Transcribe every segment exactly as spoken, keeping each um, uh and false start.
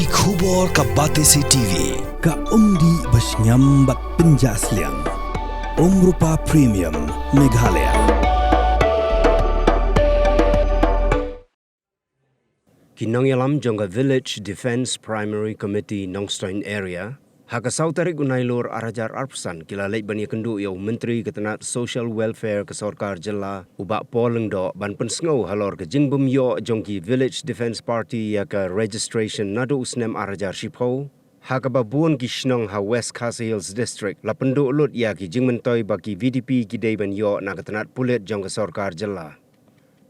Ki khubor ka Batesi T V, ka umdih ba shngiam bad pynjah sliang. Umrupa Premium, Meghalaya. Ki nongïalam jong ka Village Defence Primary Committee Nongstoiñ Area, ha ka saw tarik u Nailur ar hajar arphew san ki la leit ban ïakynduh ïa u Myntri ka tnat Social Welfare ka Sorkar Jylla, u Bah Paul Lyngdoh, ban pynsngew halor ka jingbym ïoh jong ki Village Defence Party ïa ka registration naduh u snem ar hajar shiphew. Ha kaba bun ki shnong ha West Khasi Hills District la pynduh lut ïa ki jingmyntoi ba ki V D P ki dei ban ïoh na ka tnat pulit jong ka Sorkar Jylla.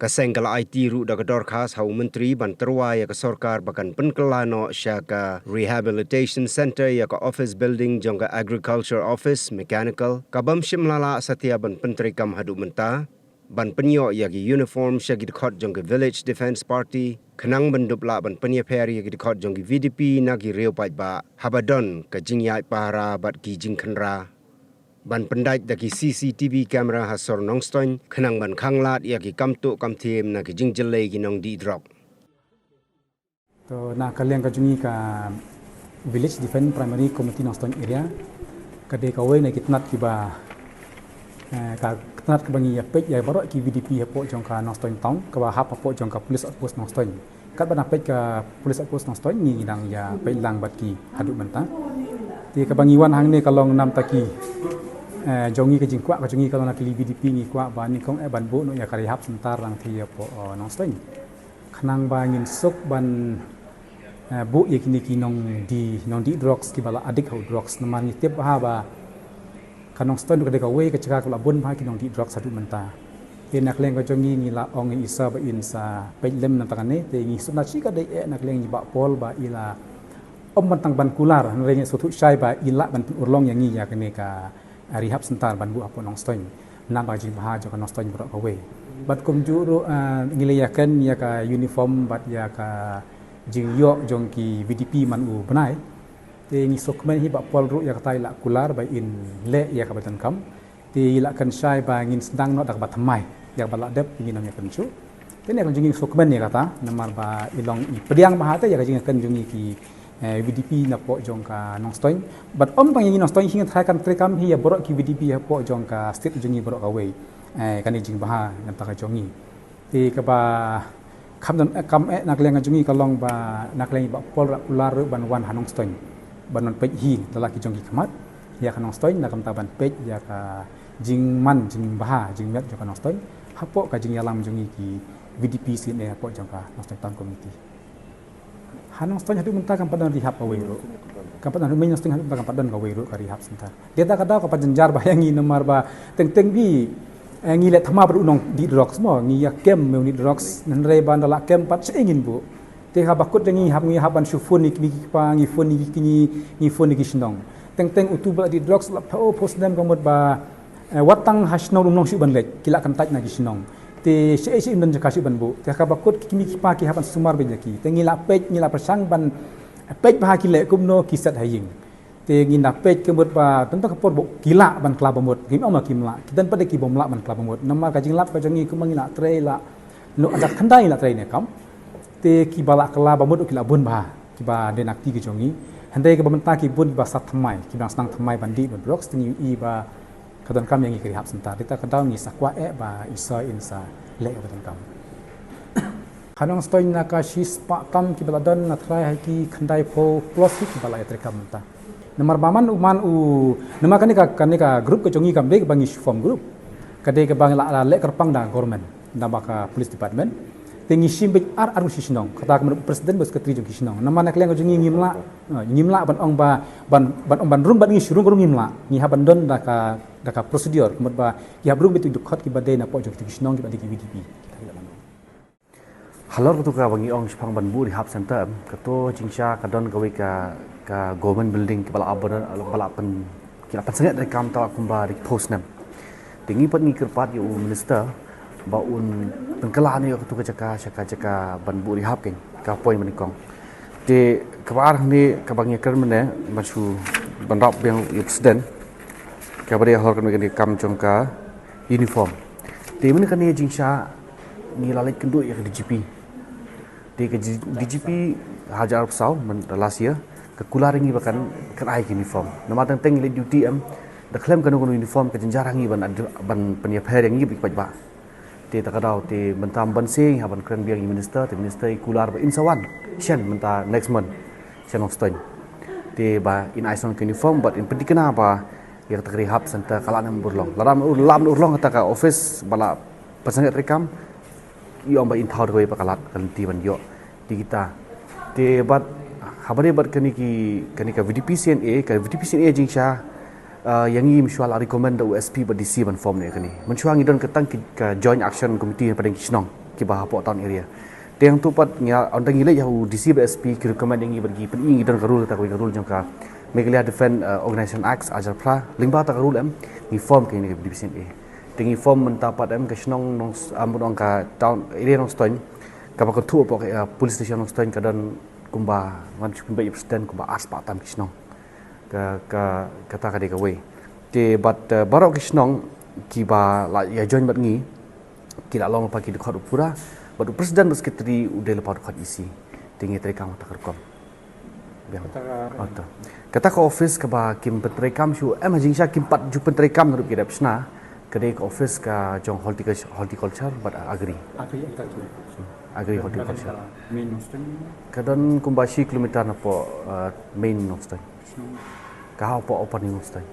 Ka seng ka la aiti ruh da ka dorkhas ha u Myntri ban tyrwa ïa ka Sorkar ba kan pynkylla noh sha ka Rehabilitation Centre ïa ka Office Building jong ka Agriculture Office Mechanical, ka bym shym la lah satia ban pyntreikam haduh mynta, ban pynïoh ïa ki uniform sha ki dkhot jong ka Village Defence Party, khnang ban dup lah ban pynïapher ïa ki dkhot jong ki V D P na ki riew paidbah, haba don ka jingïaid pahara bad ki jingkhynra. Ban pyndait da ki C C T V camera ha sor Nongstoiñ, khnang ban khanglad ïa ki kam tuh kam thiem na ki jingjyllei ki nongdih drok. To, na ka liang ka jong ngi ka Village Defence Primary Committee Nongstoiñ Area, ka dei kawei na ki tnat kiba, eh, ka tnat kaba ngi ïa peit ïa baroh ki V D P hapoh jong ka Nongstoiñ Town, kaba hap hapoh jong ka Police Outpost Nongstoiñ. Katba na peit ka Police Outpost Nongstoiñ, ngi, ngi dang ïa peit lang bad ki haduh mynta. Te kaba ngi wan hangne ka long namar ki, eh, jong ngi ka jingkwah ka jong ngi ka long na ki V D P ngi kwah ba nyngkong eh ban buh noh ïa ka rehab center lang te ïa hapoh, eh, Nongstoiñ. Khnang ba ngin suk ban, eh, buh ïa kine ki nongdih, nongdih drugs kiba la addict ha u drugs. Namar ngi tip bha ba ka Nongstoiñ ruh ka dei kawei ka jaka kaba la bun bha ki nongdih drugs haduh mynta. Te na ka liang ka jong ngi ngi la ong ïa i Sir ba in sa peit lem na tang kane, te ngi sngewthuh shi ka dei eh na ka liang i Bah Paul ba i la ym ban tang ban kular, hynrei ngi sngewthuh shai ba i lah ban pynurlong ïa ngi ïa kane ka, eh, rehab center ban buh hapoh Nongstoiñ. Namar ka jingbha jong ka Nongstoiñ baroh kawei. Bad kumjuh ruh, eh, ngi la ïakhun ïa ka uniform bad ïa ka jingïoh jong ki V D P man u bnai. Te ngi sngewkmen hi Bah Paul ruh ïa kata i la kular ba in leh ïa kaba donkam. Te i la kynshai ba ngin sdang noh da kaba thymmai ïa kaba la dep, ngin ym ïa kynshai. Te na ka liang jong ngi ngi sngewkmen ïa kata namar ba i long i pdiang bha te ïa ka jingïakhun jong ngi ki, eh, V D P napoh jong ka Nongstoiñ. Bad ym tang ïa ngi Nongstoiñ hi, ngi tharai kan treikam hi ïa baroh ki V D P hapoh jong ka state jong ngi baroh kawei. Eh, kane jingbha na ka bynta ka jong ngi. Te kaba kham don, eh, kham eh na ka liang ka jong ngi ka long ba na ka liang i Bah Paul ruh kular ruh ban wan ha Nongstoiñ ban wan peit hi da la ki jong ki khmat ïa ka Nongstoiñ na ka bynta ban peit ïa ka jingman jingbha jingmiat jong ka Nongstoiñ hapoh ka jingïalam jong ngi ki V D P sien eh hapoh jong ka Nongstoiñ Town Committee. Ha Nongstoiñ haduh mynta kam pat don rehab kawei ruh. Kam pat don, ha Nongstoiñ haduh mynta kam pat don kawei ruh ka rehab center. Dei ta ka daw ka pat jynjar bha ïa ngi namar ba teng teng bi, eh, ngi leh thymmai bad u nongdih drugs mo, ngi ïa kem me u nongdih drugs, hynrei ba ynda la kem pat shaei ngin buh. Te haba kut jong ngi hap, ngi hap ban shu phone ïa ki kmie ki kpa, ngi phone ïa ki, ngi phone ïa ki shnong. Teng teng utu ba la dih drugs la phew phew snem ka mut ba, eh, wat tang ha shnong ruh ym long shuh ban leit, ki la kyntait na ki shnong. Te shaei shaei ym don jaka shuh ban buh. Te haba kut ki kmie ki kpa ki hap ban sumar beit ïa ki. Te ngi la peit, ngi la pyrshang ban peit bha ki leh kumno ki set ha ïing. Te ngin da peit ka mut ba tang ka por ba ki lah ban kylla ba mut, kim ong ba kim lah. Ki don pat de ki bym lah ban kylla ba mut. Namar ka jinglap ka jong ngi kumba ngi la trei la, noh hajar khyndai ngi la trei ne kam. Te kiba la kylla ba mut ki la bun bha, kiba dei na kti ka jong ngi. Hynrei kaba mynta ki bun ba sah thymmai, kiba dang sdang thymmai ban dih drugs, te ngi ïohi ba ka donkam ïa ngi ka rehab center. Dei ta ka daw ngi sa kwah eh ba i Sir in sa leh ïa ka ba donkam. Ha Nongstoiñ na ka shispah tam kiba la don, nga tharai ha ki khyndai phew plus hi kiba la ïatreikam mynta. Namar ba man u, man u, namar kane ka, kane ka group ka jong ngi kam dei kaba ngi shu form group. Ka dei kaba ngi la, la leh kyrpang da government, da ba ka police department. Te ngi shim beit ar, ar ngut shi shnong, kata ka mut president bad secretary jong ki shnong. Namar na ka liang ka jong ngi ngim lah, eh, ngim lah ban ong ba, ban, ban ong ban rung bad ngi shu rung, rung ngim lah. Ngi hap ban don da ka, da ka procedure, ka mut ba ki hap rung beit ki dkhot kiba dei napoh jong ki shnong kiba dei ki V D P. Halor katu kaba ngi ong shaphang ban buh rehab center, em, kato jingshisha ka don kawei ka, ka government building kaba la abandon, ba la pyn, ki la pynsangeh treikam ta kumba dei phew snem. Te ngi pat ngi kyrpad ïa u minister ba un pynkylla noh ïa katu ka jaka sha ka jaka ban buh rehab, kane ka point ba nyngkong. Te kaba ar hangne kaba ngi kren mynne ban shu ban rap biang ïa u president, kaba dei halor kane ka kam jong ka uniform. Te mynne kane jingshisha ngi la leit kynduh ïa ka D G P. Te ka G- DGP hajar arphew saw, last year, ka kular ïa ngi ba kan, kan ai ka uniform. Namar teng teng ngi leit duty em, da khlem kano kano uniform ka jynjar ha ngi ban, ban pynïapher ïa ngi bad ki paidbah. Te ta ka daw te mynta mynstep ngi hap ban kren biang ïa u minister, te minister i kular ba in sa wan shen mynta next month sha Nongstoiñ. Te ba in ai shuh ka uniform bad in pynthikna ba ïa kata ka rehab centre ka lah ban urlong. Lada ym urlong, kata ka office ba la pynsangeh treikam, i ong ba in thaw da kawei pat ka lad, ka lynti ban ïoh. Te kita, te bad haba dei bad kane ki, kane ka VDP CNA, ka VDP CNA jingshisha, ïa ngi mynshuwa la recommend da u SP bad DC ban form ne kane. Mynshuwa ngi don ka tang ki, ka Joint Action Committee hapdeng ki shnong kiba hapoh town area. Te hangto pat ngi, ynda ngi leit ha u DC bad SP ki recommend ïa ngi bad ki pyni ngi don ka rule, kata kawei ka rule jong ka Meghalaya Defence Organisation Act hajar phra, lyngba kata ka rule em ngi form kane ka VDP CNA. Te ngi form mynta pat em ka shnong Nong, ong ka town area Nongstoiñ, kaba kynthup hapoh ka police station Nongstoiñ ka don kumba, ngan shu pynbeit ïa president, kumba arspah tam ki shnong. Ka, ka, kata ka dei kawei. Te bad baroh ki shnong kiba la ïa join bad ngi ki la long lypa ki dkhot u pura, bad u president bad secretary u dei lypa dkhot EC. Te ngi treikam ha kata ka rukom. Kata ka office kaba kim pyntreikam shuh em, ha jingshisha kim pat ju pyntreikam naduh ki dep shna, ka dei ka office ka jong horticulture bad agri. Agri horticulture. Ka don kumba shi kilometer napoh main Nongstoiñ. Ka hapoh Upper New Nongstoiñ.